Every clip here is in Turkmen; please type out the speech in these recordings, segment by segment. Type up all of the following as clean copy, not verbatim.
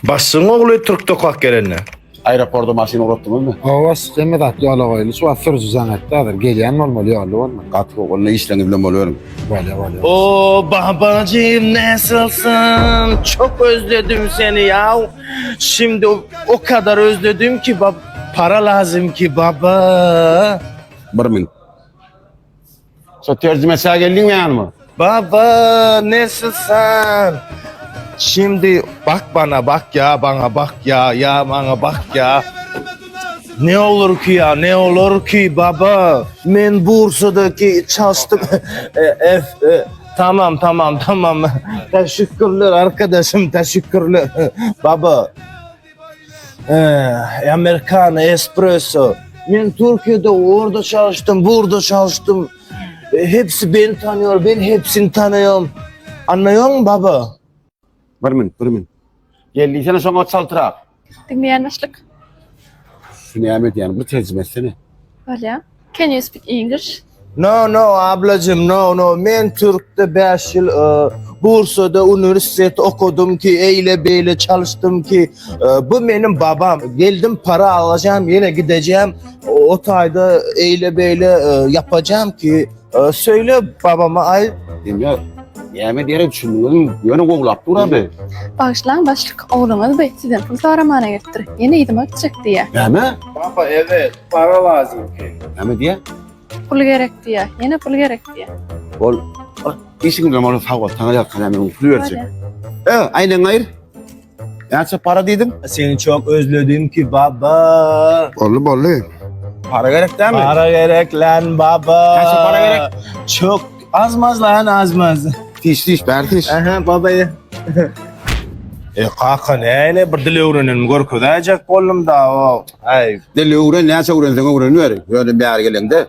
Başlygyň ogly türkde okap gelende. Aeroporda maşyn ugratdyňyzmy? Hawa, hemme zat ýola goýuldy. Şu wagt sürüji jaň etdi häzir. Gelýän bolmaly, ýolda bolmaly. Gaty gowy. Onda işleriňiz bilen boluberiň. Bolýa, bolýa. O babacım nasılsın? Çok özledim seni ya. Şimdi o, o kadar özledim ki bab para lazım ki baba. Bir minut. Şo terjimeçä geldiňmi ýanyma? Baba nasılsın? Şimdi bak bana bak ya bana bak ya ya bana bak ya. Ne olur ki ya ne olur ki baba. Men Bursa'daki çalıştım. E, F, e, tamam tamam tamam. Teşekkürler arkadaşım teşekkürler. baba. E, Americano espresso. Men Türkiye'de orada çalıştım, burada çalıştım. E, hepsi beni tanıyor, ben hepsini tanıyorum. Anlıyor musun baba? Bir minut, bir minut. Gel diýsene şoňa çaltrak. Diňleýän başlyk. Şu näme edýän? Bir terjime etsene. Bolýa. Can you speak English? No no ablacım no no men Türk'te 5 yıl e, Bursa'da üniversite okudum ki eyle beyle çalıştım ki e, bu benim babam geldim para alacağım yine gideceğim o, o tayda eyle beyle e, yapacağım ki e, söyle babama ay Diýme. Näme diýere düşündüňizmi? Ýöne gowlap dur abi. Bagyşlaň başlyk, ogluňyz bi sizden pul soramana gelipdir. Ýene yzyma gitjek diýýä. Näme? Baba evet para lazım ki. Näme diýe? Pul gerek diýýä. Ýene pul gerek diýýä. Bol. Işiň bilen bol sag bol. Saňa ýalkan näme pul berjek. Bolýa. E, aýnaňy aýyr. Näçe para diýdiň? Seni çok özledim ki baba. Boldy, boldy. Para gerek dämi? Para gerek lan baba. Näçe para gerek? Çok azmaz lan azmaz. Tiş tiş, bär tiş. Aha babayı. E kaka näle bir dil öwrenenim görkezäýjek boldum da o. Aý. Dil öwren, näçe öwrenseň öwreniber. Ýöne bäri geleňde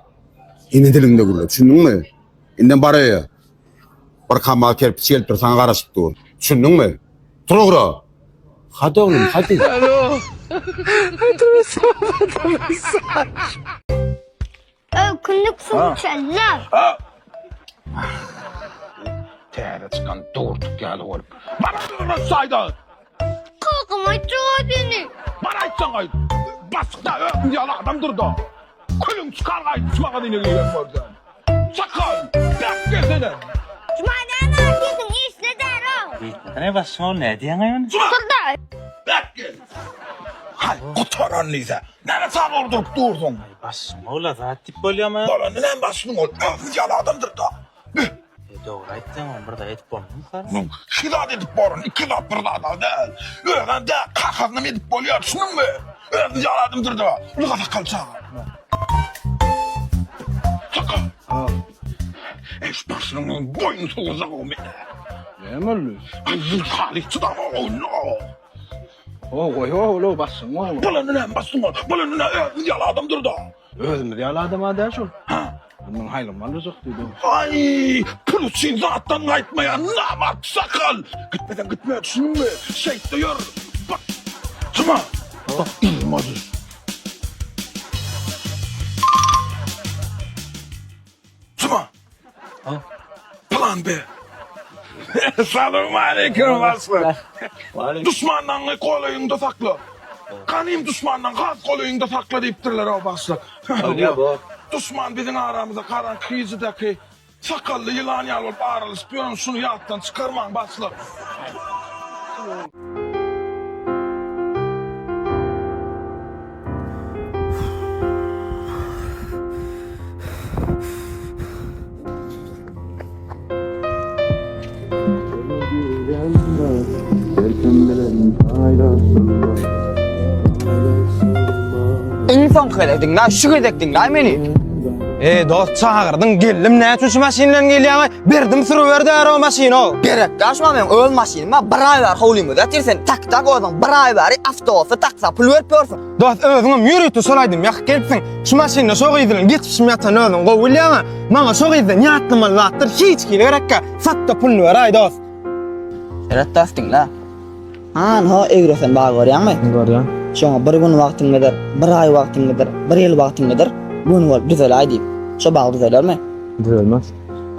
ene diliňde gürle, düşündiňmi? Indem bar öýe. Bir kamal kerpiç gelipdir, saňa garaşyp dur. Düşündiňmi? Tur ugra. Hadi oglum, hadi. Ökünlük suw içenler. Täze çykan dogurtuk ýaly bolup. Bana döwlet saýda. Kakam aýtjaga seni. Bana aýtsaň aýt. Basykda özüň ýaly adamdyr da. Külüň çykar gaýdyp şu magazyna giren görseň. Çakal, bäk gelsene. Juma näme aýtýarsyň işle därow. Ne başyň ol ne diýýäň aýon? Turda. Bäk gel. Haý, gutaran diýse. Näme sag urduryp dursuň? Başyň ola zat diýip bolýamy? Bolany näme başyň ol? Özüň ýaly adamdyr da. E, dogry aýtdyň, ony bir zat edip bolmazmy? Muň iki zat edip borun, iki zat bir zat däl. Özem däl, kakasynam edip bolýar, düşündiňmi? Özüň ýaly adamdyr da. Ylga sakal çaga. Sakal. Eý, şu başynyň boýnuny sogurjak o men. Näme boldy? Aý, halys çydamok oýnuna. O goý ogul, bassyň ogul. Bolany näme bassyň ol? Bolany näme özümiz ýaly adamdyr da. Özümiz ýaly adam-a däl şol. Mundan haýlygym alyjak diýdi. Aý, pul üçin zatdan gaýtmaýan namart sakal. Gitmeseň gitme, düşündiňmi? Şeýtde ýör. Bak, Juma, bak yzyma düş. Juma. Plan B. Salowmaleýkim başlyk. Duşmanlaryňy golaýyňda sakla. Ganym duşmandan has golaýyňda sakla diýipdirler-ow başlyk. Duşman biziň aramyza garaňky gijedäki sakally ýylan ýaly bolup aralaşyp ýören şuny ýatdan çykarmaň başlyk. Iň soňky gezek diňle, şu gezek diňle meni. Ey dost çagyrdyň geldim näçe şu maşyn bilen gelýäň berdim sürüber däro maşyny o. Gerek däl şu meň öz maşynym bar, bir aý bäri howlymyzda ýatyr sen tak tak özüň bir aý bäri awtobusa taksa pul berip ýörsüň. Dost özüňem ýörite şol aýdym ýakyp gelipsiň. Şu maşynda şo gyz bilen geçmişim ýatan özüň gowy bilýäň-ä. Maňa şo gyzdan ýatlamaly zatlar hiç hili gerekkä. Sat-da puluny beräý dost. Seret dost diňle. An-ho egresen bag görýäňmi? Görýän. Şoňa bir gün wagtyň gider, bir aý wagtyň gider, bir ýyl wagtyň gider, göni bolup düzeläý diýip. Şo bag düzelermi? Düzelmez.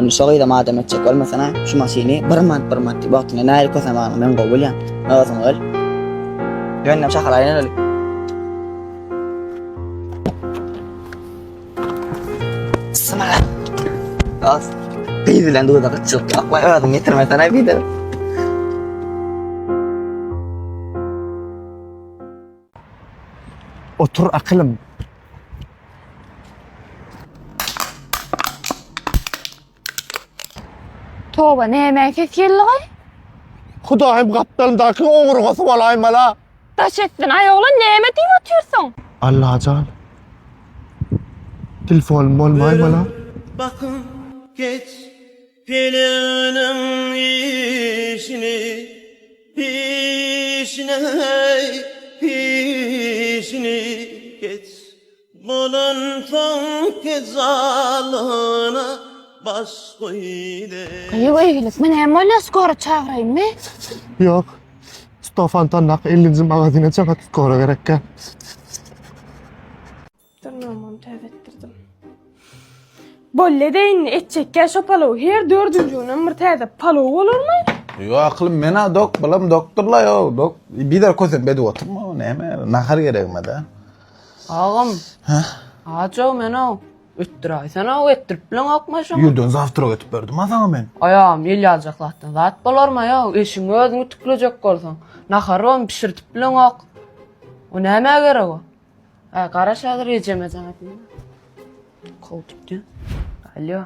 Onda şo gyzam adam etjek bolmasana, şu maşyny bir manat bir manat diýip wagtynda nähili kösemagini men gowy bilýän. Özüň bil. Ýöndem şahala aýlanaly. Bismillah. Dost, gyz bilen duza gytçylyk ýok we özüň getirmesene bider. Otur akylym. Toba nämäň ses geldigaý? Hudaýym gapdalymdaky oňurgasy bolaýmala. Daş etsin aý oglan näme diýip otyrsyň? Allajan. Telefonym bolmaýmala. Bakyn geç peleginiň işini Işine işini geç Bolansoň kejalyna baş goýdy. Gyýw eýgilik, men näme bolýar skora çagyraýynmy? Ýok. Sto fontandaky ellinji magazine çagat skora gerekkä. Dyrnagymam täze etdirdim. Bolýa-da indi etjekkä şo palowy. Her dördünji günem bir täze palow bolarmy? Ýo aklym mena dok bulam dokdurla ýo dok bider kösenip edip oturma näme nahar geregime-de. Agam. Ajow men-ow. Ötdüräýsene-ow etdirip bileňokmy şoňa? Ýerden zawtrak etip berdim a saňa men. Aýagym ýel ýaljak zatdan zat bolarmy ýa eşigiňi özüň ütüklejek bolsaň. Naharybam bişirdip bileňok. O nämä gerek o? Hä, garaş häzir ejeme jaň edeyim. Kowup tutdy. Alo.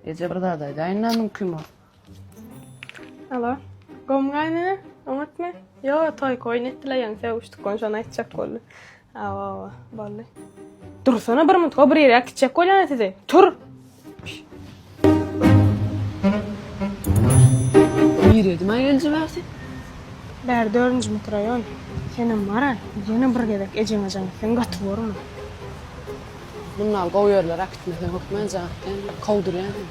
Eje bir zat aýdaýyn da mümkin bol. Alo. Gowmy gaýynene? Oňatmy? Ýo, toý koýun etdiler, ýaňy sögüşdik, ony şony aýtjak boldy. Awa, awa, boldy. Dursana bir minut, bir ýere äkitjek bolýan sizi. Tur! Niredime geljibärdi? Bäri dördünji mikroraýon. Senem bar-a, ýene bir gezek ejeňe jaň etseň gaty borun. Mundan gowy ýerlere äkitmeseň hökman jaň etýän, kowdurýan seni.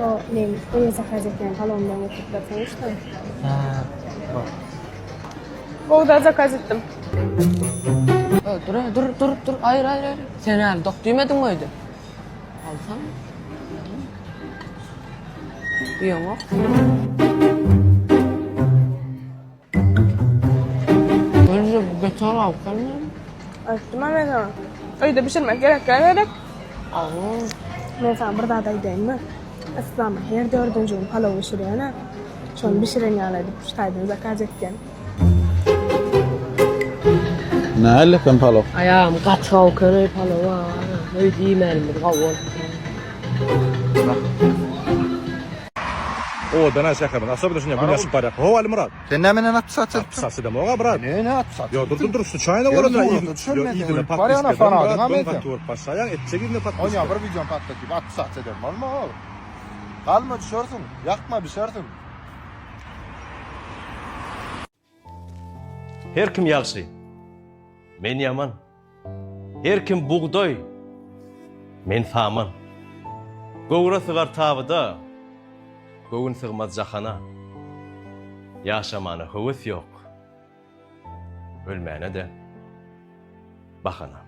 O meň öýe zakaz etýän talonymdan getirip berseň uçdan. Hä, bor. Gowy zat zakaz etdim. Dur, dur, dur, dur, aýyr, aýyr, aýyr. Sen häli dok diýmediňmi öýde? Alsam. Diýeňok. Önce bu beton alsam mı? Aýtdym men saňa. Öýde bişirmek gerek däl gerek. Aw. Men saňa bir zat aýdaýynmy? Yslama her dördünji gün palaw bişirýän-ä. Şony bişiren ýaly edip şu taýdan zakaz etýän. Nähili eken palaw? Aýagym gaty gowy eken öý palawy. Öýde iýmänimiz gowy bolupdyr. Owadan-a şäherimiz. Asobno şunda gün ýaşyp barýar. Hawa Alimyrat. Sen näme menden atsa atsa? Atsa demok-a brat. Ne ne atsa? Ýo dur dur dur sluçaýno bolanda yzyna Barýana fanadyň-a men sen. Gaty bolup başlaýaň etjek yzyna podpiska. Onýa bir wideony patlatyp atsa atsa ederin bolma ol. Galma düşersiň, ýakma bişersiň. Her kim ýagşy, men ýaman. Her kim bugdaý, men saman. Göwre sygar tabyda, göwün sygmaz jahana. Ýaşamana höwes ýok, ölmäne-de bahana.